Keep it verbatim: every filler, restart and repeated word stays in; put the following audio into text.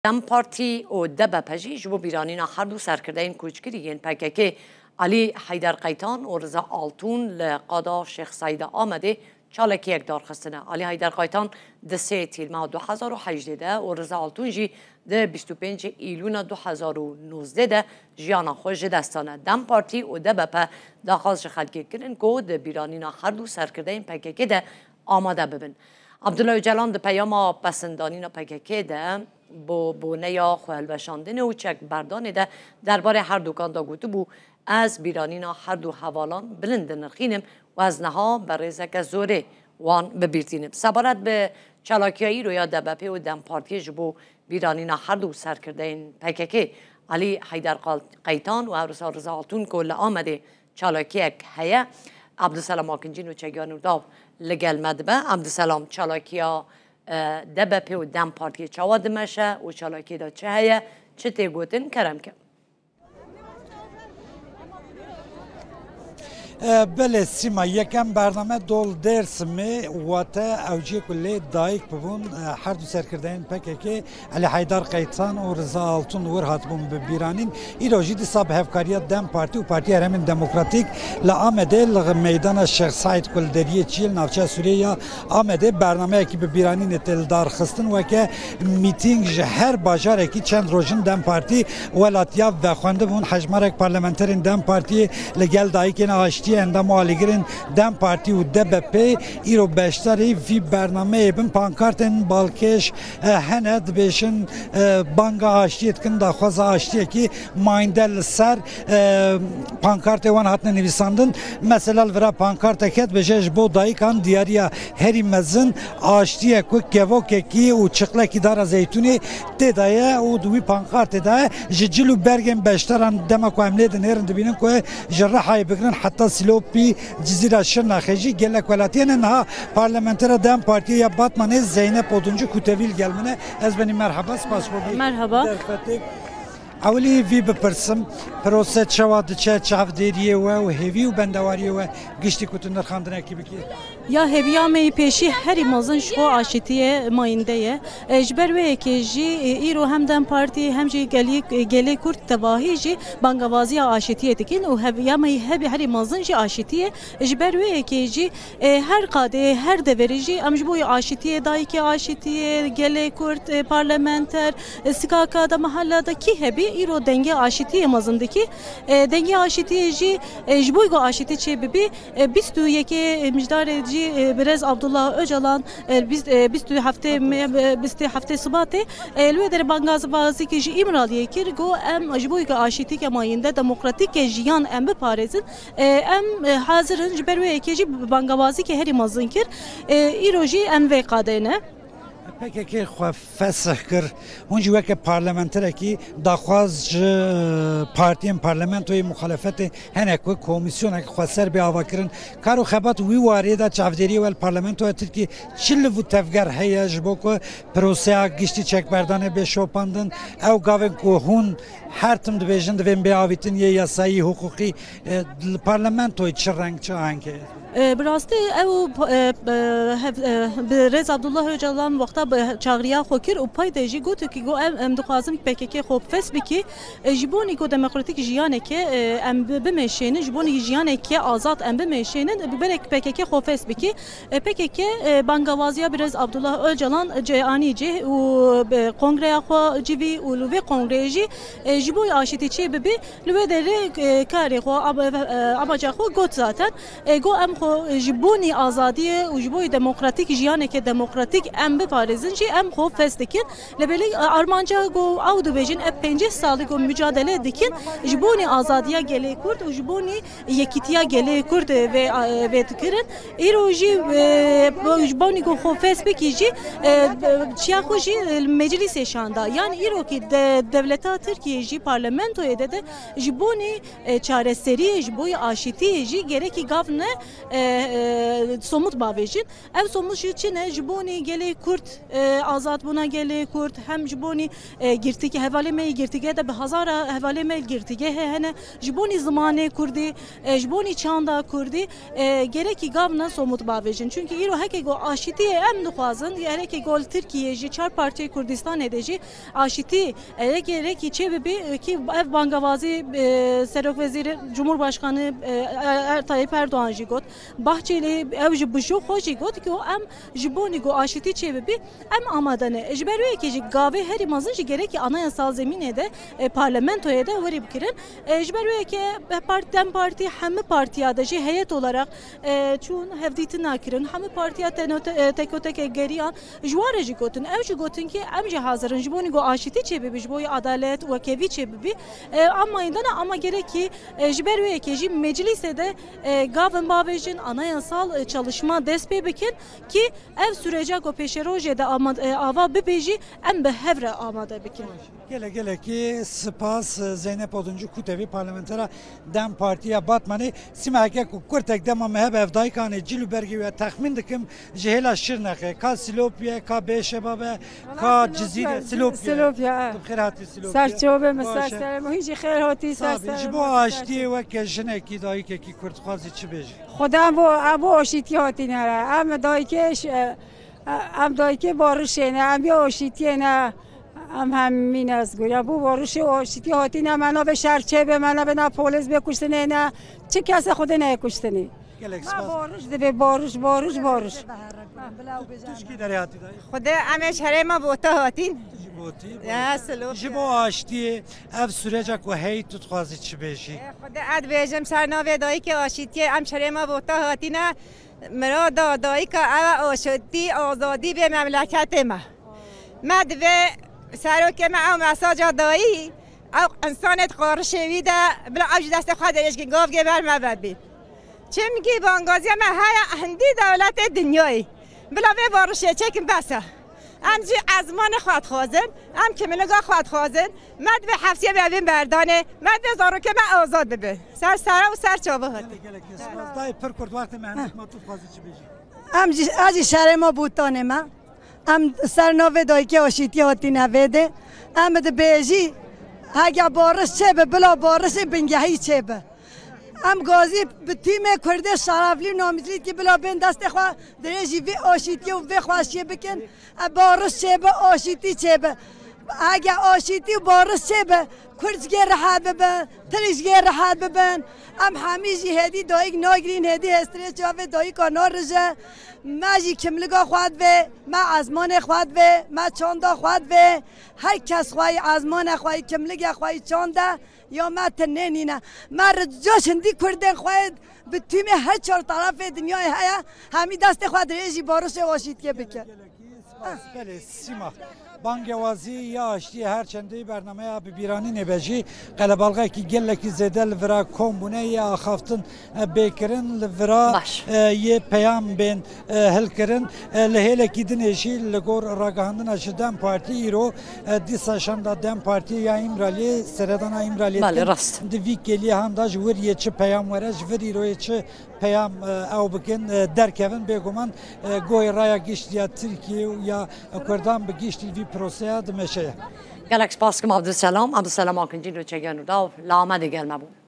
DEM Partî û DBP jî ji bo bîranîna her du serkirdeyên koçgirî yên PKK, Elî Heyder Qeytan û Riza Altûn, li qada Şêx Seîda Amedê çalakiyek darxistine. Elî Heyder Qeytan di sê Tîrmeha du hezar û hejdeh de û Riza Altûn jî di bîst û pênc Îlûna du hezar û nozdeh de jiyana xwe ji dest dane. DEM Partî û DBP daxwaz ji xelkê kirin ku di bîranîna her du serkirdeyên PKK de amade bibin. Abdullah Ocalan di peyama pesindanîna PKK de bo boneya xwehilweşandinê û çekberdanê de derbarê her dukan de gotibû, Ez bîranîna her du hevalan bilind dinirxînim û ez niha bi rêzeke zorê wan bi bîr tînim. Sebaret bi çalakiya îro ya DBP û DEM Partiyê ji bo bîranîna her du serkirdeyên PKK, Elî Heyder Qal-, Qeytan û ewrisa Riza Altûn ku li Amedê çalakiyek heye. Abdulselam Akincî nûçegiya Nûrdaw li gel me dibe. Abdulselam, çalakiya, e, DBP û DEM Partiyê çawa dimeşe û çalakiyê de çi heye, çi tê gotin? Kerem ke. E, belê Sîma, yekem bername dol Dêrsimê, wate ew cihê ku lê dayik bibûn, e, her du serkirdeyên PKK, Elî Heydar Qeytan û Riza Altun wir hatibûn bi bîranîn. Îro jî dîsa bi hevkariya DEM Partî û Partiya Herêmên Demokratîk li Amedê li meydana Şêx Seîd ku li deriyê çiyê li navçeya Sûriyê ya Amedê bernameyekî bi bîranînê tê lidarxistin. Weke mîtîng ji her bajarekî çend roj in DEM Partî welatiya vexwendibûn. Hejmarek parlamenterên DEM Partiyê li gel dayikên aştiyê, endam û alîgirên DEM Partî û DBP îro beşdarî vî bernameyê bin. Pankartên balkêş, e, hene, dibêjin, e, banga aştiyê dikin, daxwaza aştiyekî mayînde li ser, e, pankartê wan hatine nivîsandin. Mesela li vira pankartek heye dibêje, ji bo dayikan diyariya herî mezin aştiyê ku kevokekî û çiqlekî dara zeytûnê tê de ye û di wî pankartê de ji cil û bergên beşdaran dema ku em lê dinêrin dibînin ku ji Rihayê bigirin heta Sîlopî, Cizîra, Şirnexê jî gelek welatiyê ne. Niha parlamentera DEM Partiyê ya Batmanê Zeynep Oduncu ku tevî li gel min e. Ez benî merheba, spas bo vî Merheba. derfetê. Ewilî vî bipirsim, prose çawa diçe çavdêriyê we û hêvî û bendewariyê we giştî ku tu nirxandinekî bikî? Ya hêviya me yê pêşî herî mezin ji xwe aşîtiyê mayînde ye. E, ji ber wê yekê jî, e, îro hem DEM Partî hem jî gelî-, e, gelê Kurd tevahî jî bangevaziya aşîtiyê dikin û hêviya me yê hebî herî mezin jî aşîtiyê. Ji ber wê yekê jî, e, her qadê, her deverê jî em ji bo aşîtiyê, dayikê aşîtiyê, gelê Kurd, e, parlamenter, e, sikaka de, mehella de kî hebî, îro dengê aşîtiyê mezin dikî. E, dengê aşîtiyê jî, e, ji bo ku aşîtî çê bibî, e, bîst û yekê mijdarê jî, e, birêz Abdullah Ocalan, e, bîst, e, bîst û heftê me-, e, bîst û heftê Sibatê, e, li wê derê bangazvazîkê ji Îmraliyê kir, got, em ji bo ku aşîtîke mayînde, demokratîke jiyan em biparêzin, e, em, e, hazir in, ji ber wê yekê jî bangavazîkê herî mezin kir. E, îro jî em vê qadê ne. PKK xwe fesih kir. Hûn jî weke parlamenterekî daxwaz ji partiyên parlamentoyê muxalefetê hene ku komîsyonek xweser bê avakirin. Kar û xebat wî warê de çavdêriyê we li parlamentoya Tirkiyê çi liv û tevger heye ji bo ku proseya giştî çekberdanê bê şopandin? Ew gavên ku hûn her tim dibêjin divên bê avîtin yê yasayî, hiqûqî, e, li parlamentoyê çi reng, çi ahengê? E, bi rastî ew, e, e, hev-, e, bi rêz Abdullah Ocalan wexta bi çaxiriya xwe kir û pey de jî got ku got, em, em dixwazin PKK xwe fes bikî. E, ji bo nîko demokratîk jiyaneke, e, em bi-, bimeşênin, ji bo nî jiyaneke azad em bimeşênin, bi berek PKK xwe fes bikî. E, PKK, e, bangawaziya birêz Abdullah Ocalan cê anî cih û bi kongreya xwe civî û li vê kongreyê jî, e, ji bo aşîtî çê bibe, li wê derê, e, karê xwe, ab-, e, amaca xwe got zaten. E, got em xwe ji bo nî azadiyê û ji bo demokratîk jiyaneke demokratîk em biparêzin jî em xwe fes dikin. Lê belê, e, armanca ku ew dibêjin, ev pêncî salî ku mucadele dikin, ji bo nî azadiya gelê Kurd û ji bo nî yekîtiya gelê Kurd, e, vê, e, vê dikirin. Îro jî, e, bo, ji bo nî ku xwe fes bikî jî, e, çiya xwe jî, e, li meclîsê şanda. Yanî îro kî de, dewleta Tirkiyê jî parlamentoyê de, de ji bo nî, e, çareseriyê, ji bo aşîtiyê jî gerekî gavne e, e, somut bavêjin. Ev somut jî çi ne? Ji bonî gelê Kurd, e, azadbûna gelê Kurd, hem ji bonî, e, girtîge, hevalê me yê girtîge de bi hezara hevalê me girtîge he-, hene. Ji bonî zimanê Kurdî, e, ji bonî çanda Kurdî, e, gerekî gavna somut bavêjin. Çünkü îro heke go aşîtiyê em dixwazin, gerekî go li Tirkiyê jî çar parçeyê Kurdistanê de jî aşîtî, e, gerekî çê bibi, e, ki ev bangavazî, e, Serok Vezîr, Cumhurbaşkanı, e, Er-, Er-, Tayyip Erdoğan jî got. Bahçeli ew jî bi jû xwe jî got ku em ji bonî ku aşîtî çêbibe, em amade ne. Ji ber wê yekê jî gavê herî mezin jî gerekî anayasal zemînê de, e, parlamentoyê de werî bikirin. E, ji ber wê yekê part-, DEM Partî hemî partiya de jî heyet olarak, e, çûn hevdîtina kirin. Hemî partiya teno-, te-, e, tekoteke geriyan ji wan re jî gotin. Ew jî gotin ki em jî hazir in ji bonî ku aşîtî çêbibe, ji bo adalet, wekevî çêbibe. E, ama îndana ama gerekî, e, ji ber wê yekê jî meclîsê de, e, gavin bavêjin, anayasal, e, çalışma dest pê bikin ki ev süreca ku pêşerojê de ama-, e, ava bibe jî em bi hev re amade bikin. Gelek gelekî spas, e, Zeynep Oduncu Kutevî, parlamentera DEM Partiya Batmanê. Sîma heke ku kurtek dema me hebe ev dayikanê cil û bergê wî, texmîn dikim ji hêla Şirnexê, ka Silopiyê, ka Bêşeba be, ka Cizîrê, Silopiyê. Silopiyê, e. Tu bi xêr hatî Silopiyê. Ser çavê min, ser serê min. Hîn jî xêr hatî, ser serê min. Ji bo aştiyê weke jinekî, dayikekî Kurd dixwazî çi bêjî? Xwedê em bo, em bo aşîtî hatîne re. Em dayikê ş-, e, em dayikê barişê ne, em ya aşîtiyê ne. Em hemî ne ez goriya. Bo barişê û aşîtî hatîne, me nabê şer çêbe, me nabê ne polês bê kuştinê ne. Çi kese Xwedê neyê kuştinê. Gelek spas. Barış dibe, barış, barış, barış. Tişkî derê hatî dayî. Xwedê em ê ji herêma Bota hatîn. Ji Botî. Ya, Silopiyê. Ji bo aştiyê ev süreca ku heyî tu dixwazî çi bêjî? E, Xwedê ez dibêjim ser navê dayikê aşîtiyê em ji herêma Bota hatîne. Mirada dayika ew e aşitî, azadî bê memleketê me. Me divê serokê me ew mesaja dayî, ew însanê di qarişê wî de, bila ew ji destê xwe dirêj kin, gavgê ber me vebî. Çimkî bangaziya me heye hindî dewletê dinyayê. Bila vê barişê çêkin bes e. Em jî ezmanê xwe dixwazin, em kimliga xwe dixwazin. Me divê hefsiyê bevin berdanê, me divê zarokê me azad bibin. Ser sera û ser çava hatin. Gelek, gelek spas. Dayê pir kurt wextê me hendik ma, tu dixwazî çi bêjî? Em jî, ez jî şerê me Botanê me. Em ser navê dayikê aşîtiyê hatîne vê de. Em dibêjî, hege bariş çêbe, bila barişê bingehî çêbe. Em gazî bi tîmê Kurdê şereflî û namîzlî ki bila bên destê xwe dirêjî vê aşîtiyê û vê xweşiyê bikin. E, bariş çêbe, aşîtî çêbe. Hege aşîtî û bariş çêbe, Kurd ji gê rehet bibin, tirî ji gê rehet bibin. Em hemî jî hêdî dayik nagirîn, hêdî hêstirê çavê dayika narije. Me jî kimliga xwe divê, me ezmanê xwe divê, me çanda xwe divê. Her kes xweyî ezmanê xweyî, kimligê xweyî, çanda ya me tune nîne. Me rica hindî Kurdên xwe bi tîmê her çar tarafê dinyayê heye, hemî destê xwe dirêjî barişê û aşîtiyê bikin. Spas, belê, Sîma. Bangewazî ya aştiyê her çendê bernameya bi bîranînê be jî, qelebalxekî gelekî zêde li vira kom bûne, yê axaftin, e, bê kirin li vira, baş, e, yê peyam bên, e, hilkirin. E, li hêlekî dinê jî li gor ragihandina ji DEM Partî îro, e, dîsa şanda DEM Partî ya Îmraliyê, seredana Îmraliyê, belê, dikin, rast, di vî kêliyê handa ji wir yê çi peyam were, ji vir îroyê çi peyam, e, ew bikin, e, derkevin, bêguman, e, goyê raya giştî ya Tirkiyê û ya Kurdan bi giştî li vî proseya dimeşe ye. Gelek spas kim Abdulselam. Abdulselam Akincî, nûçeger Nûdaw li Amedê gel me bû.